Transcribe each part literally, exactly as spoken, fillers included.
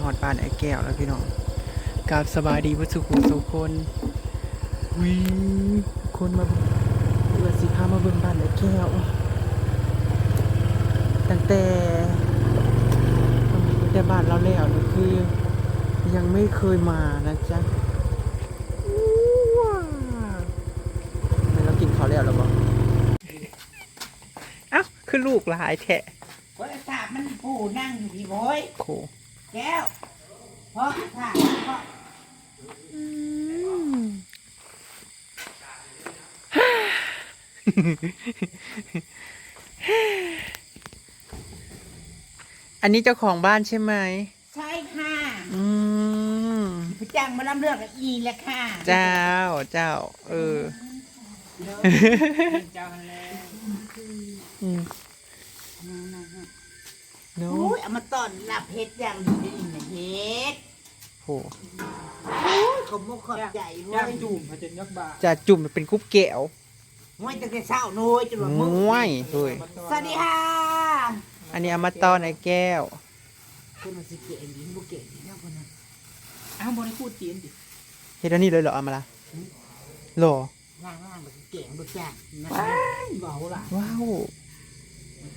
ฮอดบ้านไอ้แก้วแล้วพี่น้อง กราบสบายดีเบิดสู่ผู้สู่คน วิคนมาเบิ่ง เอื้อสิพามาเบิ่งบ้านไอ้แก้ว ตั้งแต่ ตั้งแต่บ้านเราแล้วนี่คือ ยังไม่เคยมานะจ๊ะ แม่นเรากินข้าวแล้วหรือบ่ เอ้า คือลูกหลายแท้ โทรศัพท์มันผู้นั่งอยู่พี่บอย โค แก้ว เพราะค่ะเพราะ อืม อันนี้เจ้าของบ้านใช่ไหม ใช่ค่ะ อืม ไปจ้างมาลำเรื่องอีกแล้วค่ะ เจ้า เจ้า เออ เจ้าแล้ว อืม เนาะ โอ้ย เอามาต้อนรับเฮ็ดอย่างดีนี่นะเฮ็ด โห โอ้ย ขอบมกขอบใจเว้ จ้าง ย จุ่มมาจนยักบาท จ่าจุ่มเป็นคุบแก้ว โอ้ย ตั้งแต่เช้าโน้ยจนว่ามื้อ โอ้ย เฮ้ย สวัสดีค่ะ อันนี้เอามาต้อนไอ้แก้ว เพิ่นว่าสิแกงดินบ่แกงดินแล้วเพิ่นน่ะ อ้าว บ่ได้พูดจีนติ เฮ็ดอันนี้เลยเหรอ เอามาละ หรอ ล้างๆ แล้วก็แกงบ่จ้า ว้าย เว้าล่ะ ว้าว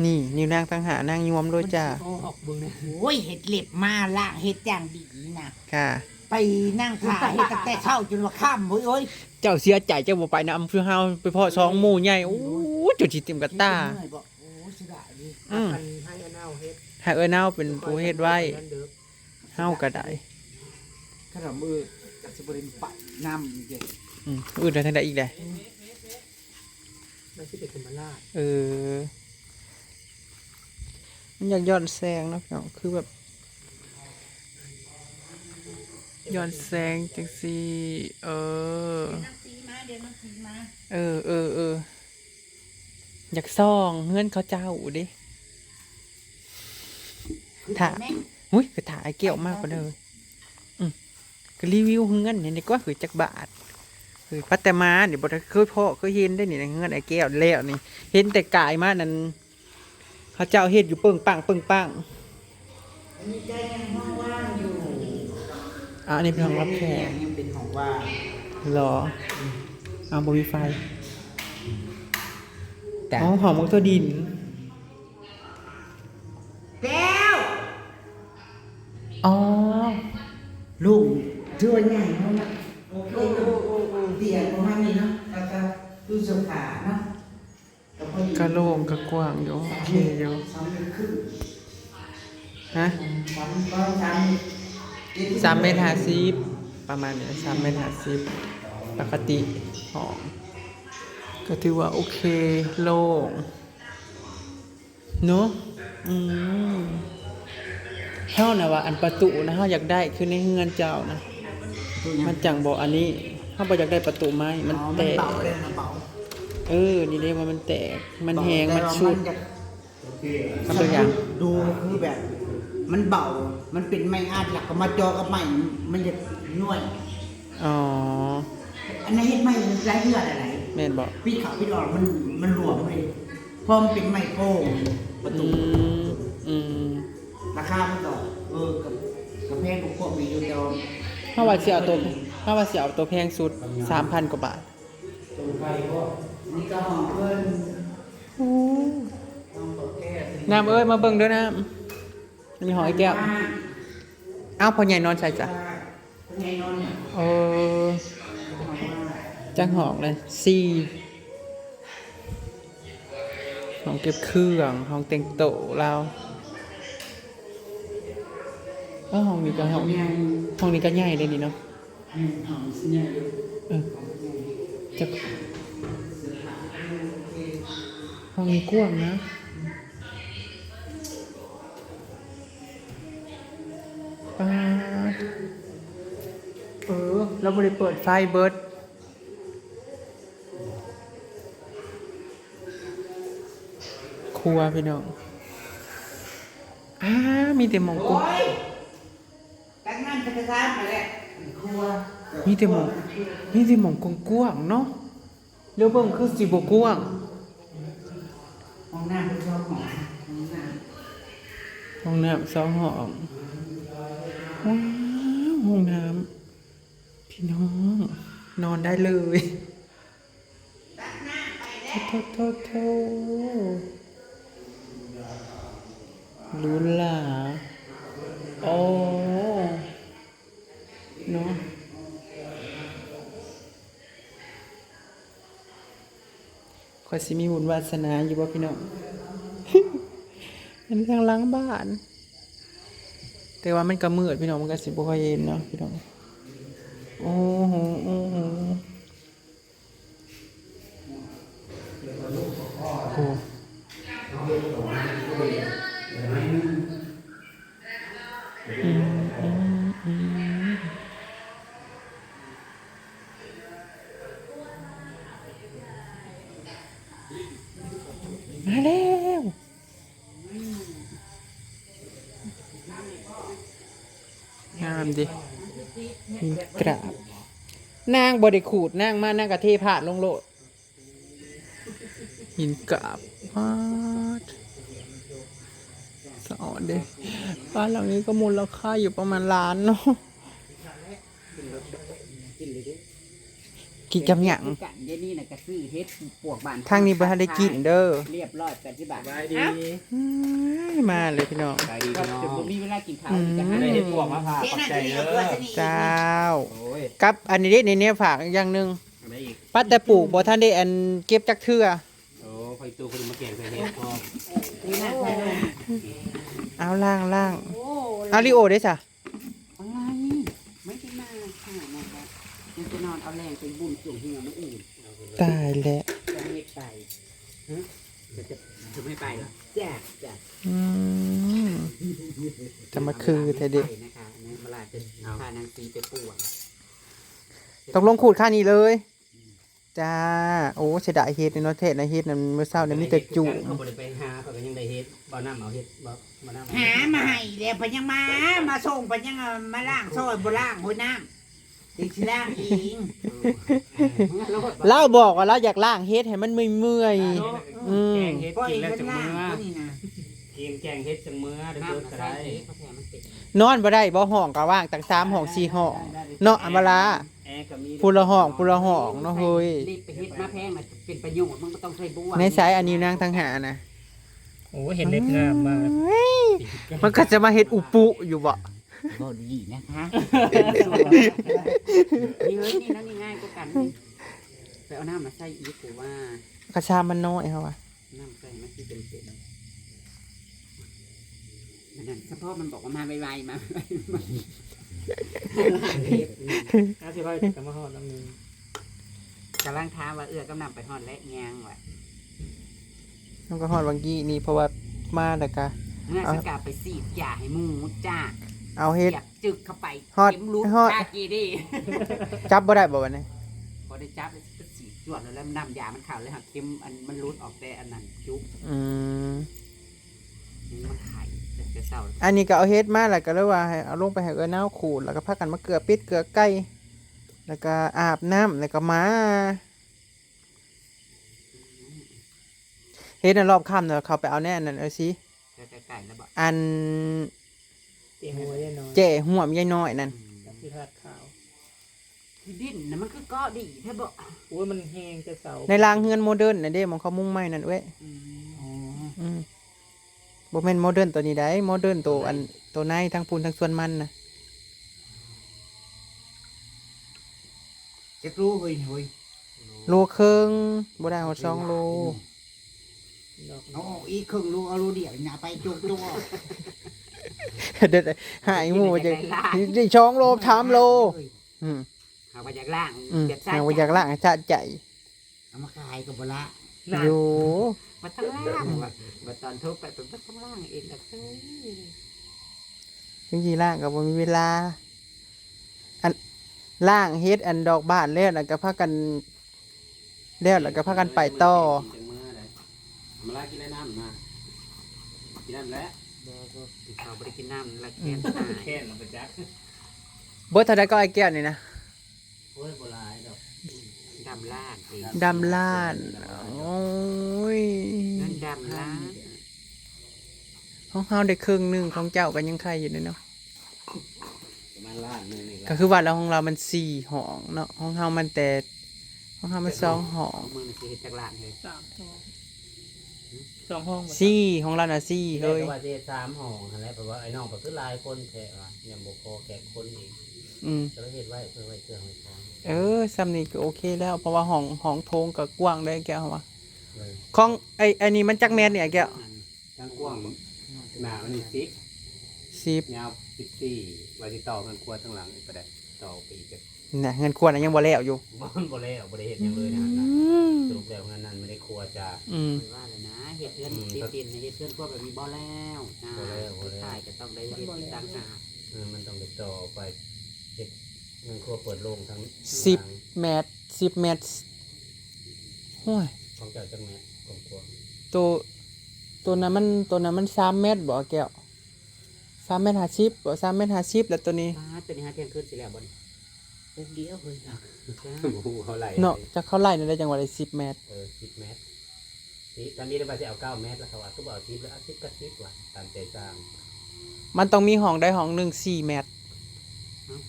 นี่ นิ้วนางต่างหาก นางยวมโลดจ้า มันสิออกเบิ่งแหน่ โอ้ย เฮ็ดเล็บมาล้างเฮ็ดอย่างดีนะ ค่ะ ไปนั่งถ่าเฮ็ดตั้งแต่เช้าจนว่าค่ำเว้ย โอ้ย เจ้าเสียใจเจ้าบ่ไปนำ คือเฮาไปพ้อสองหมู่ใหญ่ โอ้ จนสิเต็มกระตา เมื่อยบ่ โอ้ เสียดายดิ อืม อันให้อาเน่าเฮ็ด ให้เอ้ยเน่าเป็นผู้เฮ็ดไว้ เฮาก็ได้ ขนาดมือจักสิบ่ได้ไปนำอยู่เด้ อืม อื่นได้ทางใดอีกได้ มันสิเป็นธรรมราช เออ มันอยากย้อนแสงเนาะพี่น้อง คือแบบ ย้อนแสงจังซี่ เออ เดี๋ยวน้ำสีมา เดี๋ยวน้ำสีมา เออ เออ เออ อยากส่องเฮือนเขาเจ้าเด้ คือ ถ้า แม่ อุ้ย คือถ่าไอ้แก้วมากกว่าเดิม อืม ก็รีวิวเฮือนนี่ดีกว่า คือจักบาท คือปัตตมานี่บ่ได้เคยพ้อเคยเห็นได้นี่ เฮือนไอ้แก้วแล้วนี่ เห็นแต่กายมานั่น เขาเจ้าเฮ็ดอยู่เปิงปังเปิงปัง อันนี้ก็ยังห้องว่างอยู่ อ่ะ อันนี้เป็นห้องรับแขก ยังเป็นห้องว่าง เหรอ เอาบ่มีไฟ แต่ อ๋อ หอมของตัวดิน แก้ว อ๋อ ลุง ถือว่าใหญ่แล้วนะ โอเค โอ้ โอ้ โอ้ โอ้ เตียงประมาณนี้เนาะ แล้วก็ตู้เสื้อผ้าเนาะ ก็พอดี กะโล่งกะกว้างอยู่ โอเคอยู่ สามเมตรครึ่ง ฮะ สาม ก็สามเมตร สามเมตรห้าสิบ ประมาณนี้ สามเมตรห้าสิบ ปกติห้อง ก็ถือว่าโอเค โล่ง เนาะ อืม เฮานะว่าอันประตูนะ เฮาอยากได้คือในเฮือนเจ้านะ ประตูหยัง มันจังบ่อันนี้ เฮาบ่อยากได้ประตูไม้ มัน อ๋อ มัน แตก เบาเลยนะ เบา เออ นี่เด้ว่ามันแตก มันแหง เบา มันสุด แต่ว่ามันอยาก ทำตัวอย่าง ดูคือแบบ มันเบา มันเป็นไม้อัด แล้วก็มาจ่อกับไม้ มันจะย้วย อ๋อ อันนั้นเฮ็ดไม้มันหลายเทื่อหลายๆ แม่นบ่ ปิดเข้าปิดออก มัน มันหลวมเลย เพราะมันเป็นไม้โป่ง ประตู อืม อืม ราคามันก็ เออ ก็ ก็แพงกว่าพวกนี้อยู่ แต่ว่า เฮาว่าสิเอาตัว เฮาว่าสิเอาตัวแพงสุด สามพันกว่าบาท นี่ก็ห้องเพิ่น โอ้ ห้องเปิดแก้ว น้ำเอ้ย มาเบิ่งเด้อน้ำ อันนี้ห้องไอ้แก้ว อ้าว พ่อใหญ่นอนใส่จ้ะ พ่อใหญ่นอนเนี่ย เออ จักห้องเลย สี่ ห้องเก็บเครื่อง ห้องแต่งโต๊ะลาว เออ ห้องนี้ก็ห้อง ใหญ่ ห้องนี้ก็ใหญ่เลยนี่เนาะ อืม ห้องสิใหญ่อยู่ เออ จัก ห้องนี้กว้างนะ ป๊าด เออ เราบ่ได้เปิดไฟเบิด ครัวพี่น้อง อ้า มีแต่หม่องกว้าง โอ้ย ตั้งนั่นจะไปทานไปแหละ ครัว มีแต่หม่อง มีแต่หม่องกว้างๆเนาะ เดี๋ยวเบิ่งคือสิบ่กว้าง ห้องน้ำเป็นสองห้อง ห้องน้ำ ห้องน้ำสองห้อง ว้าว ห้องน้ำ พี่น้อง นอนได้เลย โทษ โทษ โทษ หรูหรา โอ้ เนาะ ข้อยสิมีบุญวาสนาอยู่บ่พี่น้อง อันนี้ทางหลังบ้าน แต่ว่ามันก็มืดพี่น้อง มันก็สิบ่ค่อยเห็นเนาะพี่น้อง โอ้โห โอ้โห โอ้ อืม อืม อืม มาแล้ว งามเด้ หินกราบ นางบ่ได้ขูด นางมา นางก็เทพาดลงโลด หินกราบ ป๊าด สะออนเด้ บ้านหลังนี้ก็มูลค่าอยู่ประมาณล้านเนาะ กินกับหยัง คือกันเดี๋ยวนี้น่ะก็ซื้อเฮ็ดปวกบ้าน ทางนี้บ่ทันได้กินเด้อ เรียบร้อย แปดสิบบาท สบายดี เอ้า อืม มาเลยพี่น้อง สบายดีพี่น้อง จนบ่มีเวลากินข้าวอีก อืม จะหา ได้เฮ็ดปวกมาฝาก ขอบใจเด้อ เจ้า โอ้ย กับอันนี้เด้ ในแนวฝากอย่างหนึ่ง อะไรอีก ป้าแต่ปลูกบ่ทันได้อันเก็บจักเทื่อ โอ้ ไผตู้คนมาแกงใส่เฮ็ดพอ เอาล้าง ล้าง โอ้ เอาลิโอได้สะ อะไร ไม่ได้มาค่ะ มันก็ มันจะนอนเอาแรงเป็นบุญส่วนหัวมันอื่น ตายแล้ว จะไม่ไป ฮะ จะ จะไม่ไปเหรอ จ้ะ จ้ะ อืม จะมาคือแท้เด้ ไปนะคะ อันนี้เวลาจะ เอา พานางสีไปป่วน ตกลงขูดค่านี้เลย จ้า โอ้ เสียดายเฮ็ดเนาะ แท้นะ เฮ็ดนั่นมื้อเช้านี่มีแต่จุ่ม เขาบ่ได้ไปหา เขาก็ยังได้เฮ็ด บ่าวน้ำเอาเฮ็ด บ่าว บ่าวน้ำเอา หามาให้แล้ว เพิ่นยังมา มาส่ง เพิ่นยังเอามาล้างซอย บ่ล้างห้วยน้ำ เดี๋ยวสิล้างเอง ลาวบอกว่าลาวอยากล้างเฮ็ดให้มันเมื่อยๆ อืม แกงเฮ็ดกินแล้วจังเมือ กินแกงเฮ็ดจังเมือ เดี๋ยวเบิดก็ได้ นอนบ่ได้บ่ ห้องก็ว่างตั้งสามห้องสี่ห้อง เนาะ อำมาลา แอร์ก็มี ผู้ละห้อง ผู้ละห้องเนาะเฮ้ย รีบไปเฮ็ดมาแพงน่ะ เป็นประโยชน์ มันก็ต้องใช้บัว ในสายอันนี้นางทั้งหานะ โอ้ เห็นเล็บงามมาก เฮ้ย มันก็จะมาเฮ็ดอุปุอยู่บ่ บ่ดีนะคะ นี่เฮ้ย นี่นะ นี่ง่ายกว่ากันนี่ ไปเอาน้ำมาใส่อีก กูว่า กระชามมันน้อยเขาว่ะ น้ำใส่มาที่เต็มๆ อันนั้นเฉพาะมันบอกว่ามาไวๆ มาไวๆ มา ห้าสิบร้อยกลับมาฮอดน้ำหนึ่ง กำลังถามว่าเอื้อกับน้ำไปฮอดและยังวะ มันก็ฮอดวังกี้นี่ เพราะว่ามาแล้วกะ เมื่อ เอา สกาไปสีดยาให้หมูจ้า เอาเฮ็ด เสียบจึกเข้าไป ฮอด เข็มหลุด ฮอด คาเกเด้ จับบ่ได้บ่วันนี้ พอได้จับแล้วก็สีดจวดแล้ว แล้วน้ำยามันเข้าแล้วหาเข็มอันมันหลุดออกแต่อันนั้นจุก อืม มันไข่แต่เช้า อันนี้ก็เอาเฮ็ดมาแล้วก็เลยว่าให้เอาลงไปให้เอื้อยนาวขูด แล้วก็พากันมาเกลือเป็ดเกลือไก่ แล้วก็อาบน้ำ แล้วก็มา เฮ็ดในรอบค่ำเนี่ย เขาไปเอาแน่นั่นเอาสิ แต่ไก่แล้วบ่ อัน เจ๊หัวยายน้อย เจ๊หัวยายน้อยนั่น อืม กับพี่ฮาดขาว ที่ดินน่ะมันคือเกาะดีแท้บ่ โอ้ย มันแฮงแต่เสา ในรางเฮือนโมเดิร์นน่ะเด้ หม่องเขามุงใหม่นั่นเว้ย อืม อ๋อ อืม บ่แม่นโมเดิร์นตัวนี้ได้ โมเดิร์นตัวอัน ตัวในทั้งปูนทั้งส่วนมันนะ จักโลเฮ้ย เฮ้ย โลครึ่ง บ่ได้ฮอดสองโล ดอก เอาออกอีกครึ่งโล เอาโลเดียวนี่นะ ไปโจ๊กๆ เดี๋ยวหายหมู่จะ ได้ล้าน ได้สองโล สามโล เฮ้ย อืม เขาก็อยากล้าง อืม แบบสะใจ เขาก็อยากล้างให้สะใจ เอามาขายก็บ่ละ นั่น อยู่ บ่ต้องล้างว่ะ บ่ตอนทุบไป บ่ต้องล้างเองดอกเอ้ย จังสิล้างก็บ่มีเวลา อัน ล้างเฮ็ดอันดอกบานแล้ว แล้วก็พากัน แล้ว แล้วก็พากันไปต่อ เอามาลากินได้น้ำนะ กินน้ำแล้ว บ่ บ่ เขาบ่ได้กินน้ำละ แค้นตาย แค้นลงไปจัก เบิดเท่าใดก็ไอ้แก้วนี่นะ โอ้ย บ่หลายดอก ดำล้านเอง ดำล้าน โอ้ย เงินดำล้าน ของเฮาได้ครึ่งหนึ่ง ของเจ้าก็ยังไข่อยู่เด้เนาะ ประมาณล้านหนึ่งนี่ ก็คือว่าแล้วของเรามันสี่ห้องเนาะ ของเฮามันแต่ ของเฮามันสองห้อง ของมึงน่ะสิเฮ็ดจักล้านเลย สามห้อง สองห้องบ่ สี่ ของเราน่ะสี่ ทีแรก เฮ้ย ก็ว่าสิเฮ็ดสามห้องหั่นแหละ เพราะว่าไอ้น้องก็คือหลายคนแท้ว่ายังบ่พอแขกคนอีก อืม ก็เลยเฮ็ดไว้เพื่อไว้เครื่องไว้ของ เออ ส่ำนี้ก็โอเคแล้ว เพราะว่าห้อง ห้องโถงก็กว้างได้แก้วว่า เออ ของไอ้ ไอ้นี่มันจักแมตรเนี่ยแก้ว ทางกว้างหน้ามันนี่สิบ สิบ ยาวสิบสี่ ว่าสิต่อเฮือนครัวทางหลังอีกปานใด ต่อไปอีกจัก น่ะ เฮือนครัวน่ะยังบ่แล้วอยู่ บ่ บ่แล้ว บ่ได้เฮ็ดหยังเลยนะ อืม สรุปแล้วเฮือนนั้นไม่ได้ครัวจ้า อืม ว่าแล้วนะ เฮ็ดเฮือน อืม ติดดิน เฮ็ดเฮือนครัวแบบนี้บ่แล้วนะ บ่แล้ว บ่แล้ว สุดท้ายก็ต้องได้เฮ็ดอีกต่างหาก เออ มันต้องได้ต่อไป เฮ็ดเฮือนครัวเปิดโล่งทาง สิบ หลัง เมตร สิบ เมตร โอ้ย ของเจ้าจักเมตร กว้างๆ ตัว ตัวนั้นมัน ตัวนั้นมันสามเมตรบ่แก้ว สามเมตรห้าสิบบ่ สามเมตรห้าสิบ แล้วตัวนี้ ป๊าด ตัวนี้หาเที่ยงคืนสิแล้วบ่นี่ แป๊บเดียวเฮ้ย โอ้โห เขาไล่ เนาะ จักเขาไล่นั่นได้จังหวะได้สิบเมตร เออ สิบเมตร นี่ตอนนี้เราว่าสิเอาเก้าเมตร แล้วเขาว่าคือบ่เอาสิบ แล้วเอาสิบก็สิบว่ะ ตามใจสร้าง มันต้องมีห้องใดห้องหนึ่งสี่เมตร เอ้า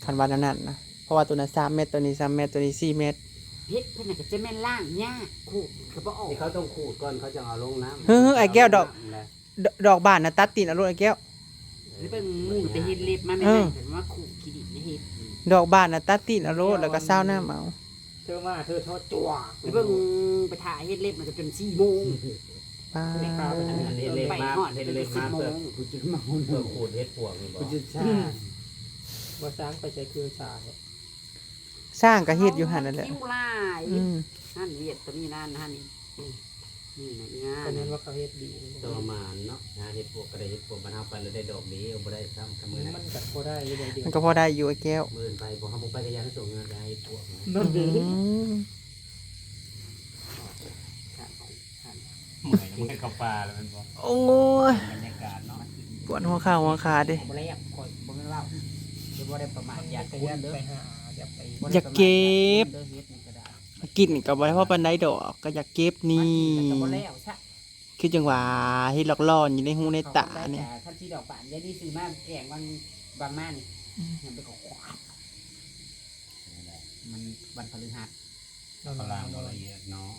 คันว่าแนวนั้นนะ เพราะว่าตัวนั้นสามเมตร ตัวนี้สามเมตร ตัวนี้สี่เมตร เฮ็ดเพิ่นน่ะก็จะแม่นล้างยาก ขูดก็บ่ออก นี่เขาต้องขูดก่อน เขาจะเอาลงน้ำ เฮ้ย ไอ้แก้วดอก น้ำนะ ด- ดอกบานน่ะตัดตีนเอาโลดไอ้แก้ว หรือเบิ่งหมู่แต่เฮ็ดเล็บมาแม่น เออ แต่ว่าขูดขี้ดินในเฮ็ด ดอกบานน่ะตัดตีนเอาโลด แล้วก็ซาวน้ำเอา เธอมาเธอทอดจั่ว หรือเบิ่งไปถ่าเฮ็ดเล็บมันก็จนสี่โมง ป๊าด แม่ค้าไปทำงาน เฮ็ดเล็บมา ไปฮอด เฮ็ดเล็บมา จนสิบโมง เพื่อ เพื่อขูดเฮ็ดปวกนี่บ่ กูจะซ่า บ่สร้างไปใช้คือซ่าเนี่ย สร้างก็เฮ็ดอยู่หั่นนั่นแหละ คิวหลาย อืม หั่นเวียดตัวนี้นั่นหั่นนี่ นี่นะอีงา ก็แม่นว่าเขาเฮ็ดดี ตัวหมานเนาะ หาเฮ็ดปวกก็ได้เฮ็ดปวก บรรเทาไปแล้วได้ดอกดี เอาบ่ได้ซ้ำกับมื้อนั้น มันก็พอได้อยู่บ่เดียว มันก็พอได้อยู่ไอ้แก้ว มื้ออื่นไป บ่ เฮาบ่ไปก็อย่าให้ส่งเงินไปหาเฮ็ดปวกนะ นั่นเด้ อืม เมื่อยแล้วมันก็เข้าป่าแล้วแม่นบ่ โอ้ย บรรยากาศเนาะ ปวดหัวเข่าหัวขาเด้ บ่ได้อยากคอย บ่แม่นว่า จะบ่ได้ประมาท อยาก ไป คุณเด้อ ไปหา อยากไป อยากเก็บ บ่ได้ประมาท อยากคุณเด้อ เฮ็ดนี่ก็ได้ กินก็บ่ได้พอปานใดดอก ก็อยากเก็บนี่ มันกินก็บ่แล้วซะ คือจังหวะเฮ็ดหลอกล่อนอยู่ในหูในตานี่ คันสิดอกบาน เดี๋ยวนี้ซื้อมาแกงบาง บางมานี่ อืม ยังไปขอ มันวันพฤหัส เขาล้างบ่ละเอียดเนาะ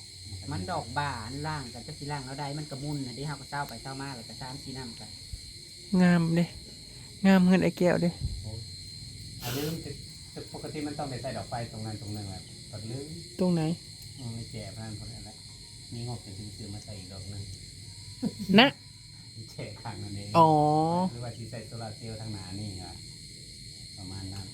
มันดอกบาน ล้างก็จักสิล้างแล้วใด มันก็มุ่นน่ะเด้ เฮาก็เซาไปเซามา แล้วก็สามสี่น้ำก็ งามเด้ งามเฮือนไอ้แก้วเด้ โอ้ย อันนี้มันจะ ปกติมันต้องได้ใส่ดอกไฟตรงนั้นตรงนึงแหละ ก็ลืม ตรงไหน อืม ในแจพนั่นพวกนั้นแหละ มีงบจะซื้อมาใส่อีกดอกหนึ่ง นะ แจข้างนั่นเอง อ๋อ หรือว่าสิใส่โซลาร์เซลล์ทางหน้านี่อะ ประมาณนั้น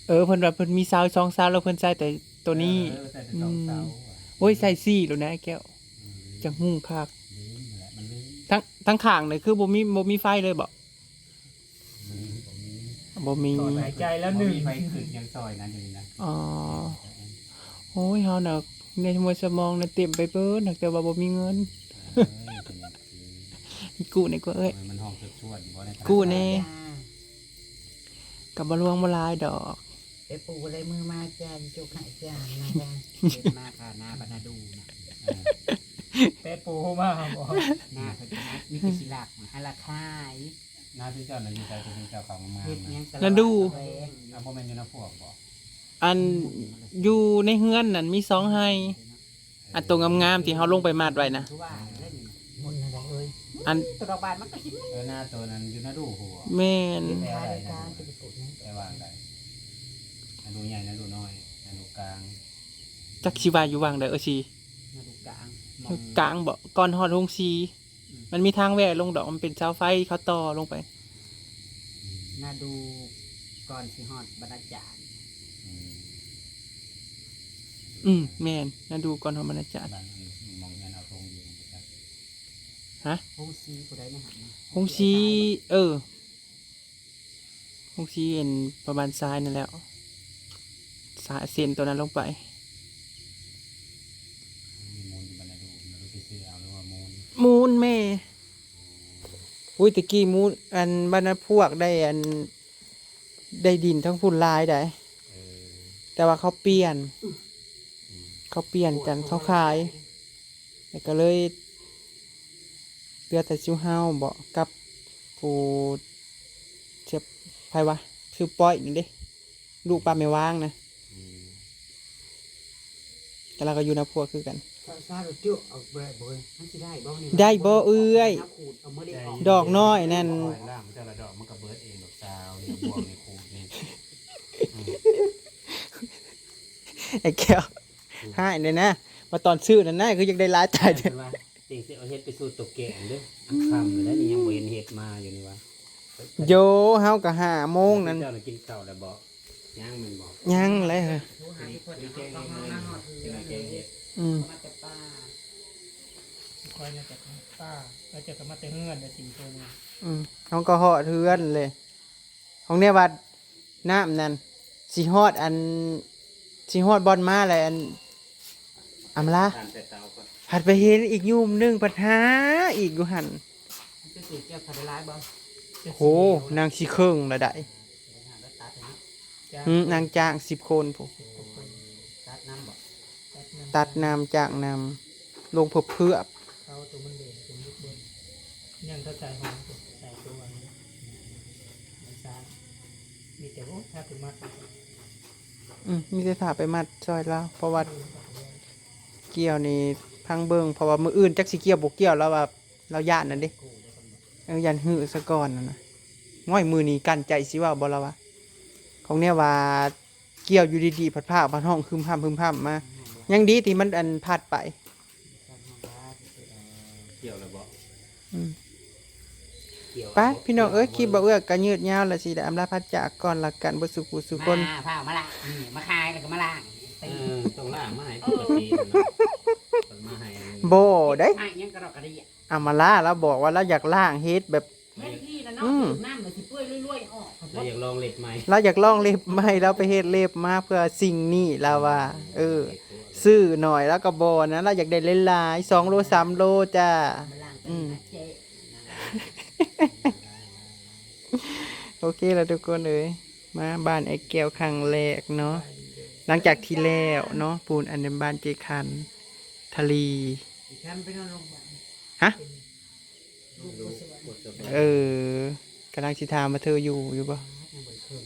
เออ เพิ่นว่าเพิ่นมีเสาสองเสา แล้วเพิ่นใส่แต่ตัวนี้ เออ ใส่แต่สองเสา อืม อะ โอ้ย ใส่สี่แล้วนะไอ้แก้ว อืม จังหุงคัก ลืมนั่นแหละ มันลืม ทั้ง ทั้งข้างนี่คือบ่มี บ่มีไฟเลยบ่ อืม บ่มี บ่มี ถอนหายใจแล้วหนึ่ง บ่มีไฟขึ้นยังซอยนั้นอยู่นี่นะ อ๋อ โอ้ย เฮาน่ะ ในหัวสมองน่ะเต็มไปเบิด แต่ว่าบ่มีเงิน เอ้ย เป็นหยังคือ กู้หน่อยกว่าเอ้ย มันห้องชวดๆอยู่บ่ในธนาคาร กู้แน่ จ้า ก็บ่หลวงบ่หลายดอก ไปปูอะไรมือมาจ้า จุกหายจ้า มาจ้า เก็บมาค่ะ นาบรรณาดูนะ เออ ไปปูมาบ่ นาเพิ่นก็มีแต่สิลักมาหาละขาย นาที่เจ้าน่ะอยู่ไส ที่เจ้าเข้ามา เฮ็ดหยัง นาดู ตลาดแลง อ่ะ บ่แม่นอยู่นาพวกบ่ อัน อยู่ในเฮือนนั่นมีสองไร่ อันโตงามๆที่เฮาลงไปมัดไว้นะ คือว่าเล่น มุ่นอะไรเอ้ย อัน ตัวดอกบานมันก็สิมุ่น เออ นาตัวนั้นอยู่นาดูหัว แม่น แถวใด นาดูกลางจะไปปลูกหยัง แต่ว่าใด นาดูใหญ่ นาดูน้อย นาดูกลาง จักสิว่าอยู่ว่างใด เออสิ นาดูกลาง มอง กลางบ่ ก่อนฮอดโรงสี อืม มันมีทางแว่ลงดอก มันเป็นเสาไฟเขาต่อลงไป นาดูก่อนสิฮอดบรรณาจารย์ อืม อืม แม่น นาดูก่อนฮอดบรรณาจารย์ บ้านมันมองเงินเอาธงอยู่ ฮะ โรงสีผู้ใดเนี่ยหันมา โรงสี เออ โรงสีอันประมาณซ้ายนั่นแหละ สายเส้นตัวนั้นลงไป มีมูลอยู่บ่ นาดู นาดูไปซื้อเอาหรือว่ามูล มูลแม่ อุ้ย ตะกี้มูล อันบ้านนั้นพวกได้อัน ได้ดินทั้งพุ่นหลายได้ เออ แต่ว่าเขาเปลี่ยน อืม เขาเปลี่ยนกัน เขาขาย แล้วก็เลย เหลือแต่ซุเฮาบ่ กับผู้ เสียไผวะ ชื่อป้อยนี่เด้ ลูกป้าแม่วางนะ อืม แต่เราก็อยู่นำผัวคือกัน ซาซาโรติวเอาบ่ได้บ่เฮ้ยมันสิได้บ่นี่ ได้บ่เอื้อย ขูดเอามือได้ออก ดอกน้อยนั่น ปล่อยล่ามเจ้าละดอกมันก็เบิดเองดอกสาวนี่บ่วงนี่ขูดนี่ ไอ้แก้ว หายเลยนะ มาตอนซื้อนั่นนะคืออยากได้หลายตายเด้อ เพิ่นว่าติ่งสิเอาเฮ็ดไปสู่ตกแกงเด้ออักคำเลยนี่ยังบ่เห็นเฮ็ดมาอยู่นี่วะ โยเฮาก็ห้าโมงนั่น เจ้าน่ะกินข้าวแล้วบ่ยังแม่นบ่ ยังเลยเหรอ โทรหาทุกคนเอากล้องมาหน่อยคือ แกงเฮ็ด อืม มาแต่ป้า คอยเนี่ยจากป้าแล้วจะกลับมาแต่เฮือนแต่สี่คนเนี่ย อืมเฮาก็ฮอดเฮือนเลย ของเนี่ยวัดน้ำนั่นสิฮอดอันสิฮอดบ่อนมาแล้วอันอำลา ทานแต่เช้าก่อน ผัดไปเห็นอีกยุมหนึ่งปัญหาอีกอยู่หั่น มันจะสูตรเจ้าคาร์ดไลน์บ่ โหนางสิเคิงละได้ ไปหาแล้วตัดให้เนาะ จ้า อืมนางจ้างสิบคนพุ้น ตัดน้ำบ่ ตัดน้ำจ้างน้ำลงเพื่อเพื่อ เขาตัวมันเด่นตัวยุบเบิ้ลยังเขาใส่หอมตัวใส่ตัวนี้มันซ่ามีแต่โอ้ถ้าถึงมา อืมมีแต่ถ้าไปมัดซอยลาวเพราะว่าเกี่ยวนี่พังเบิ่งเพราะว่ามื้ออื่นจักสิเกี่ยวบ่เกี่ยวแล้วว่าเราย่านนั่นเด้เออย่านหื้อซะก่อนนั่นนะง่อยมื้อนี้กั้นใจสิเว้าบ่ละวะของเนี่ยว่าเกี่ยวอยู่ดีๆผัดผ้าผัดห้องฮึมพำฮึมพำมายังดีที่มันอันผัดไป เกี่ยวแล้วบ่ อืม เกี่ยว ไปพี่น้องเอ้ยคลิปบ่เอื้อก็ยืดยาวแล้วสิได้อำลาพระจากก่อนละกันบ่สุขผู้สุขคน มาผ้ามาละนี่มาขายแล้วก็มาล้างตี เออต้องล้างมาให้ปกติเนาะมาให้อันนี้ บ่ได้ ให้ยังกระดอกกระเดีย อามาลาแล้วบอกว่าเราอยากล้างเฮ็ดแบบ เฮ็ดที่แล้วเนาะ อืม น้ำมันสิเปื่อยๆออก เราอยากลองเล็บใหม่ เราอยากลองเล็บใหม่เราไปเฮ็ดเล็บมาเพื่อสิ่งนี้เราว่า เออ ซื้อหน่อยแล้วก็บ่นะเราอยากได้หลายๆสองโลสามโลจ้า มาล้าง อืม เจ๊ โอเคแล้วทุกคนเอ้ยมาบ้านไอ้แก้วครั้งแรกเนาะหลังจากที่แล้วเนาะปูนอันเป็นบ้านเจคันทะลี แคมไปนอนโรงพยาบาล ฮะ ลูกบ่สบาย เออกำลังสิถามว่าเธออยู่อยู่บ่ ยังบ่ได้เคิ่ง